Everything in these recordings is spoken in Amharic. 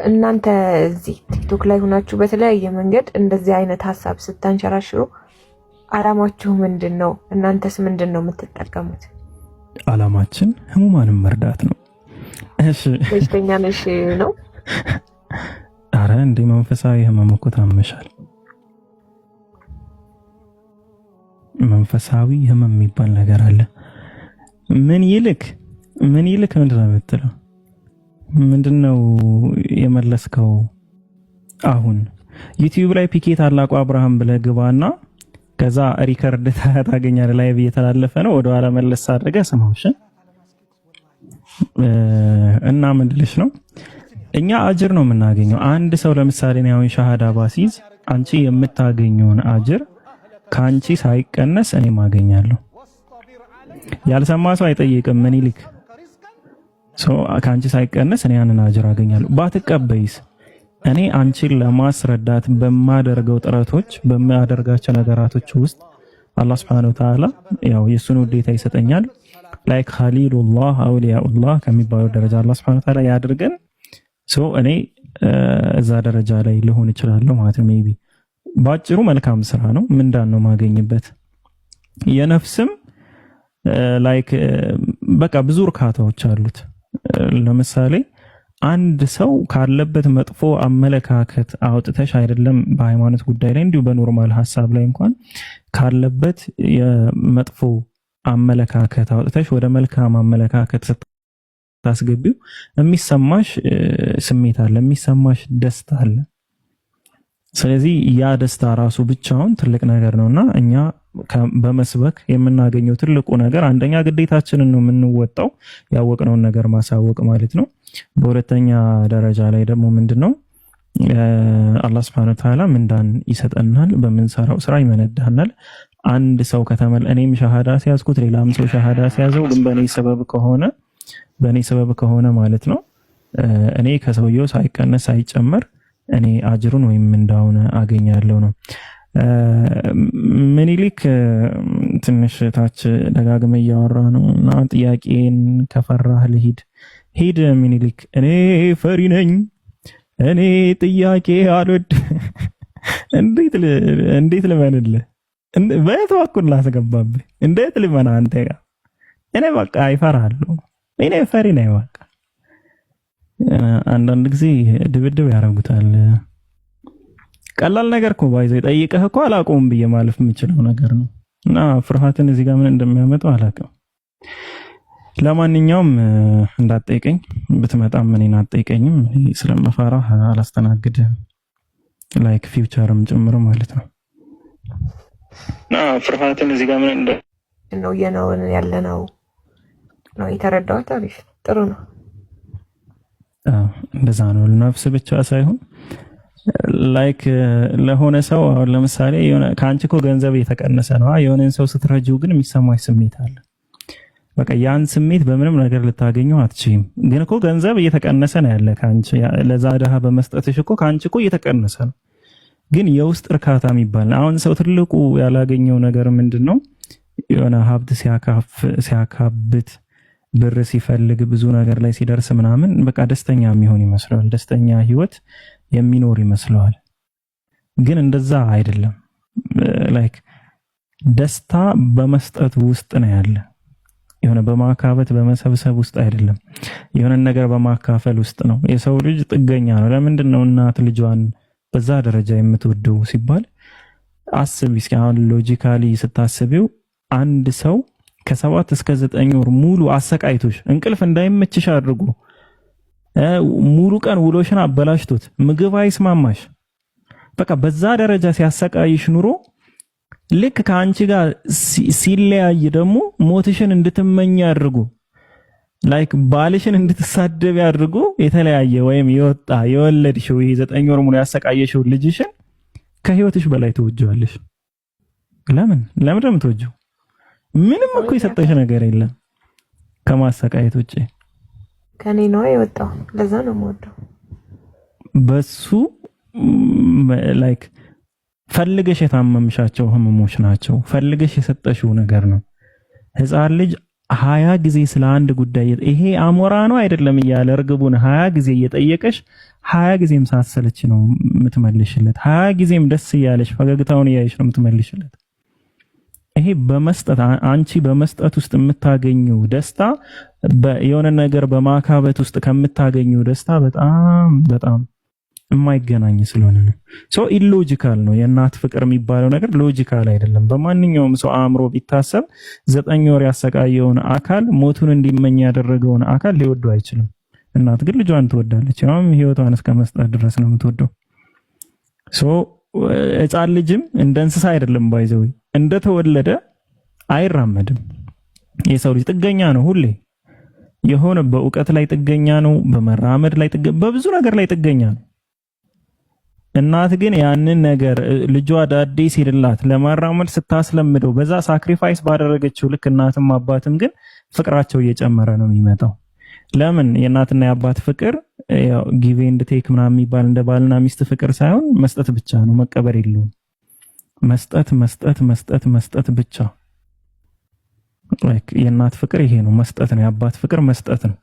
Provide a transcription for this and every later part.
እናንተ እዚህ ቲክቶክ ላይ ሆናችሁ በተለያየ መንገድ እንደዚህ አይነት ሀሳብ ስታንሸራሽሩ አላማችሁ ምንድን ነው? እናንተስ ምንድን ነው የምትጠቀሙት? አላማችን ህሙማንም መርዳት ነው። እሺ በሽተኛ ነሽ ነው? አረ እንደ መንፈሳዊ ህመም እኮ ታመሻል። መንፈሳዊ ህመም የሚባል ነገር አለ። ምን ይልክ ምን ይልክ ምንድን ነው የምትለው? ምንድን ነው የመለስከው? አሁን ዩቲዩብ ላይ ፒኬ ታላቁ አብርሃም ብለህ ግባና ከዛ record ታገኛለህ። live እየተላለፈ ነው። ወደኋላ መለስ አድርገህ ስማው። እሺ። እና ምን ልልሽ ነው፣ እኛ አጅር ነው የምናገኘው። አንድ ሰው ለምሳሌ እኔ አሁን ሻሃዳ ባሲዝ አንቺ የምታገኘውን አጅር ከአንቺ ሳይቀነስ እኔም አገኛለሁ። ያልሰማ ሰው አይጠይቅም። ምን ይልክ ከአንቺ ሳይቀነስ እኔ ያንን አጅር አገኛለሁ። ባትቀበይስ እኔ አንቺን ለማስረዳት በማደርገው ጥረቶች በማደርጋቸው ነገራቶች ውስጥ አላህ ሱብሓነሁ ወተዓላ ያው የእሱን ውዴታ ይሰጠኛል። Like ኸሊሉላህ አውሊያኡላህ ከሚባለው ደረጃ አላህ ሱብሓነሁ ወተዓላ ያድርገን። So እኔ እዛ ደረጃ ላይ ልሆን እችላለሁ ማለት ነው። Maybe ባጭሩ መልካም ስራ ነው፣ ምንዳን ነው ማገኝበት። የነፍስም like በቃ ብዙ እርካታዎች አሉት። ለምሳሌ አንድ ሰው ካለበት መጥፎ አመለካከት አውጥተሽ አይደለም በሃይማኖት ጉዳይ ላይ፣ እንዲሁ በ normal ሀሳብ ላይ እንኳን ካለበት የመጥፎ አመለካከት አውጥተሽ ወደ መልካም አመለካከት ስታስገቢው የሚሰማሽ ስሜት አለ፣ የሚሰማሽ ደስታ አለ። ስለዚህ ያ ደስታ ራሱ ብቻውን ትልቅ ነገር ነውና እኛ በመስበክ የምናገኘው ትልቁ ነገር አንደኛ ግዴታችንን ነው የምንወጣው፣ ያወቅነውን ነገር ማሳወቅ ማለት ነው። በሁለተኛ ደረጃ ላይ ደግሞ ምንድነው፣ አላህ ሱብሓነሁ ወተዓላ ምንዳን ይሰጠናል፣ በምንሰራው ስራ ይመነዳናል። አንድ ሰው ከተመለ እኔም ሻሃዳ ሲያዝኩት ሌላም ሰው ሻሃዳ ሲያዘው ግን በእኔ ሰበብ ከሆነ ማለት ነው እኔ ከሰውየው ሳይቀነስ ሳይጨመር እኔ አጅሩን ወይም ምንዳውን አገኛለሁ ነው። ምኒልክ ትንሽ ታች ደጋግመ እያወራ ነው እና ጥያቄን ከፈራህ ልሂድ። ሂድ ምኒልክ። እኔ ፈሪ ነኝ፣ እኔ ጥያቄ አልወድ። እንዴት ልመንልህ? በየት በኩል ላስገባብህ? እንዴት ልመና አንተ ጋር? እኔ በቃ ይፈራሉ። እኔ ፈሪ ነኝ። በቃ አንዳንድ ጊዜ ድብድብ ያደርጉታል። ቀላል ነገር እኮ ባይዘው ጠይቀህ እኮ አላውቀውም ብዬ ማለፍ የምችለው ነገር ነው። እና ፍርሃትን እዚህ ጋር ምን እንደሚያመጣው አላውቅም። ለማንኛውም እንዳትጠይቀኝ፣ ብትመጣም እኔን አትጠይቀኝም። እኔ ስለምፈራ አላስተናግድህም። Like future ም ጭምር ማለት ነው። እና ፍርሃትን እዚህ ጋር ምን እንደ ነው እየኖርን ያለ ነው ነው የተረዳሁት። አሪፍ፣ ጥሩ ነው። እንደዛ ነው። ነፍስ ብቻ ሳይሆን like ለሆነ ሰው አሁን ለምሳሌ የሆነ ከአንቺ እኮ ገንዘብ እየተቀነሰ ነው። የሆነን ሰው ስትረጂው ግን የሚሰማሽ ስሜት አለ። በቃ ያን ስሜት በምንም ነገር ልታገኘው አትችይም። ግን እኮ ገንዘብ እየተቀነሰ ነው ያለ ከአንቺ፣ ለዛ ድሃ በመስጠትሽ እኮ ከአንቺ እኮ እየተቀነሰ ነው። ግን የውስጥ እርካታ የሚባል፣ አሁን ሰው ትልቁ ያላገኘው ነገር ምንድን ነው? የሆነ ሀብት ሲያካብት፣ ብር ሲፈልግ፣ ብዙ ነገር ላይ ሲደርስ ምናምን በቃ ደስተኛ የሚሆን ይመስለዋል። ደስተኛ ህይወት የሚኖር ይመስለዋል። ግን እንደዛ አይደለም። Like ደስታ በመስጠት ውስጥ ነው ያለ። የሆነ በማካበት በመሰብሰብ ውስጥ አይደለም። የሆነ ነገር በማካፈል ውስጥ ነው። የሰው ልጅ ጥገኛ ነው። ለምንድን ነው እናት ልጇን በዛ ደረጃ የምትወደው ሲባል አስቢ እስኪ። አሁን logically ስታስቢው አንድ ሰው ከ7 እስከ 9 ወር ሙሉ አሰቃይቶሽ፣ እንቅልፍ እንዳይመችሽ አድርጎ፣ ሙሉ ቀን ውሎሽን አበላሽቶት፣ ምግብ አይስማማሽ፣ በቃ በዛ ደረጃ ሲያሰቃይሽ ኑሮ ልክ ከአንቺ ጋር ሲለያይ ደግሞ ሞትሽን እንድትመኝ አድርጎ፣ like ባልሽን እንድትሳደቢ አድርጎ የተለያየ ወይም የወጣ የወለድሽው ይሄ 9 ወር ሙሉ ያሰቃየሽው ልጅሽን ከህይወትሽ በላይ ትወጂዋለሽ። ለምን? ለምን ነው የምትወጂው? ምንም እኮ የሰጠሽ ነገር የለም ከማሰቃየት ውጭ። ከኔ ነው የወጣው። ለዛ ነው የምወደው። በሱ like ፈልገሽ የታመምሻቸው ህመሞች ናቸው። ፈልገሽ የሰጠሽው ነገር ነው። ህፃን ልጅ 20 ጊዜ ስለ አንድ ጉዳይ ይሄ አሞራ ነው አይደለም እያለ እርግቡን 20 ጊዜ እየጠየቀሽ 20 ጊዜም ሳትሰለች ነው የምትመልሽለት። 20 ጊዜም ደስ እያለሽ ፈገግታውን እያየሽ ነው የምትመልሽለት። ይሄ በመስጠት፣ አንቺ በመስጠት ውስጥ የምታገኘው ደስታ የሆነ ነገር በማካበት ውስጥ ከምታገኘው ደስታ በጣም በጣም የማይገናኝ ስለሆነ ነው። So illogical ነው። የእናት ፍቅር የሚባለው ነገር logical አይደለም። በማንኛውም ሰው አእምሮ ቢታሰብ 9 ወር ያሰቃየውን አካል፣ ሞቱን እንዲመኝ ያደረገውን አካል ሊወደው አይችልም። እናት ግን ልጇን ትወዳለች። ያውም ህይወቷን እስከ መስጠት ድረስ ነው የምትወደው። So ሕፃን ልጅም እንደ እንስሳ አይደለም። By the way እንደተወለደ አይራመድም። የሰው ልጅ ጥገኛ ነው፣ ሁሌ የሆነ በእውቀት ላይ ጥገኛ ነው፣ በመራመድ ላይ በብዙ ነገር ላይ ጥገኛ ነው። እናት ግን ያንን ነገር ልጇ ዳዴ ሲልላት ለመራመድ ስታስለምደው በዛ sacrifice ባደረገችው ልክ እናትም አባትም ግን ፍቅራቸው እየጨመረ ነው የሚመጣው። ለምን? የእናትና የአባት ፍቅር ያው give and take ምናምን የሚባል እንደ ባልና ሚስት ፍቅር ሳይሆን መስጠት ብቻ ነው፣ መቀበል የለውም። መስጠት፣ መስጠት፣ መስጠት፣ መስጠት ብቻ። Like የእናት ፍቅር ይሄ ነው፣ መስጠት ነው። የአባት ፍቅር መስጠት ነው።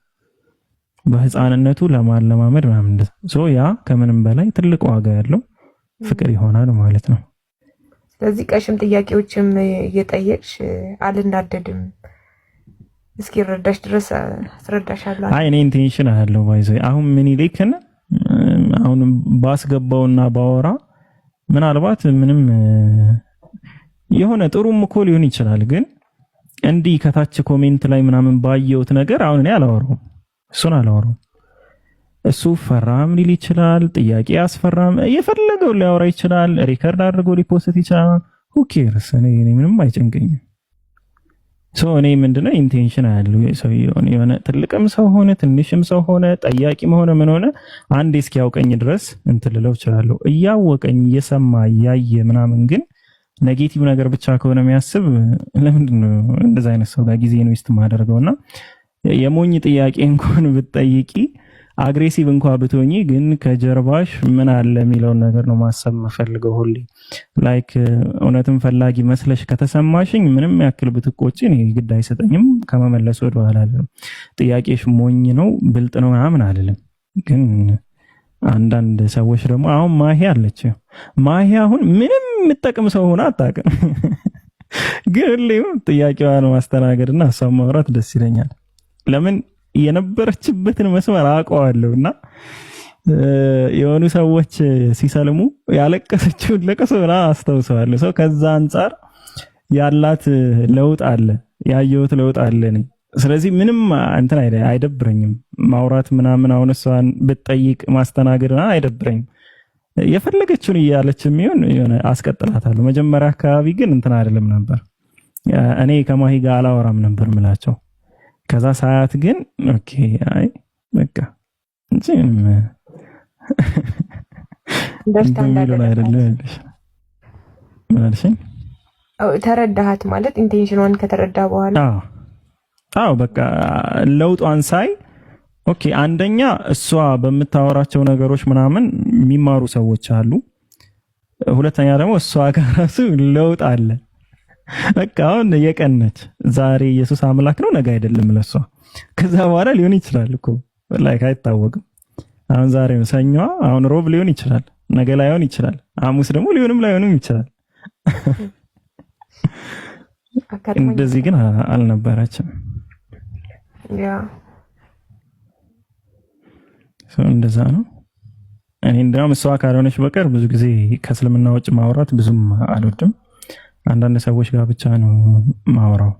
በህፃንነቱ ለማለማመድ ምናምን፣ so ያ ከምንም በላይ ትልቅ ዋጋ ያለው ፍቅር ይሆናል ማለት ነው። ስለዚህ ቀሽም ጥያቄዎችም እየጠየቅሽ አልናደድም፣ እስኪረዳሽ ድረስ አስረዳሻለሁ። አይ፣ እኔ intention አያለው፣ by the way አሁን ምኒልክን አሁን ባስገባውና ባወራ ምናልባት ምንም የሆነ ጥሩም እኮ ሊሆን ይችላል፣ ግን እንዲህ ከታች comment ላይ ምናምን ባየሁት ነገር አሁን እኔ አላወራውም፣ እሱን አላወራውም። እሱ ፈራም ሊል ይችላል፣ ጥያቄ አስፈራም፣ የፈለገውን ሊያወራ ይችላል፣ record አድርጎ ሊ post ይችላል። Who cares? እኔ ምንም አይጨንቀኝም። So እኔ ምንድነው intention አያለው፣ ሰውየውን የሆነ ትልቅም ሰው ሆነ ትንሽም ሰው ሆነ ጠያቂም ሆነ ምን ሆነ አንዴ እስኪያውቀኝ ድረስ እንትን ልለው እችላለሁ። እያወቀኝ፣ እየሰማ፣ እያየ ምናምን ግን negative ነገር ብቻ ከሆነ የሚያስብ ለምንድን ነው እንደዛ አይነት ሰው ጋር ጊዜ waste ማደርገው? እና የሞኝ ጥያቄ እንኳን ብትጠይቂ፣ aggressive እንኳ ብትሆኚ ግን ከጀርባሽ ምን አለ የሚለውን ነገር ነው ማሰብ የምፈልገው ሁሌ። Like እውነትም ፈላጊ መስለሽ ከተሰማሽኝ ምንም ያክል ብትቆጪ እኔ ግድ አይሰጠኝም፣ ከመመለስ ወደ ኋላ አልልም። ጥያቄሽ ሞኝ ነው፣ ብልጥ ነው ምናምን አልልም። ግን አንዳንድ ሰዎች ደግሞ፣ አሁን ማሂ አለች። ማሂ አሁን ምንም የምጠቅም ሰው ሆና አታውቅም። ግን ሁሌም ጥያቄዋን ማስተናገድና እሷን ማውራት ደስ ይለኛል። ለምን? የነበረችበትን መስመር አውቀዋለሁ እና የሆኑ ሰዎች ሲሰልሙ ያለቀሰችውን ለቅሶ ምናምን አስታውሰዋለሁ። So ከዛ አንጻር ያላት ለውጥ አለ፣ ያየሁት ለውጥ አለ እኔ። ስለዚህ ምንም እንትን አይደብረኝም ማውራት ምናምን፣ አሁን እሷን ብትጠይቅ ማስተናገድ ምናምን አይደብረኝም። የፈለገችውን እያለች የሚሆን የሆነ አስቀጥላታለሁ። መጀመሪያ አካባቢ ግን እንትን አይደለም ነበር፣ እኔ ከማሂ ጋር አላወራም ነበር ምላቸው። ከዛ ሳያት ግን okay፣ አይ በቃ እንጂ ምንም የሚሉን አይደለም። ምን አልሽኝ? ተረዳሃት ማለት intention ኗን ከተረዳ በኋላ? አዎ፣ በቃ ለውጧን ሳይ okay፣ አንደኛ እሷ በምታወራቸው ነገሮች ምናምን የሚማሩ ሰዎች አሉ። ሁለተኛ ደግሞ እሷ ጋር ራሱ ለውጥ አለ። በቃ አሁን የቀነች፣ ዛሬ ኢየሱስ አምላክ ነው ነገ አይደለም ለሷ። ከዛ በኋላ ሊሆን ይችላል እኮ፣ like አይታወቅም። አሁን ዛሬ ነው ሰኞ፣ አሁን ሮብ ሊሆን ይችላል፣ ነገ ላይሆን ይችላል፣ ሐሙስ ደግሞ ሊሆንም ላይሆንም ይችላል። እንደዚህ ግን አልነበረችም። እንደዛ ነው። እኔ እንዲያውም እሷ ካልሆነች በቀር ብዙ ጊዜ ከእስልምና ውጭ ማውራት ብዙም አልወድም። አንዳንድ ሰዎች ጋር ብቻ ነው ማውራው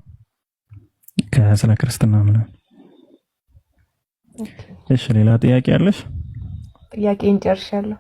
ከስለ ክርስትና ምናምን። እሺ፣ ሌላ ጥያቄ አለሽ? ጥያቄን ጨርሻለሁ።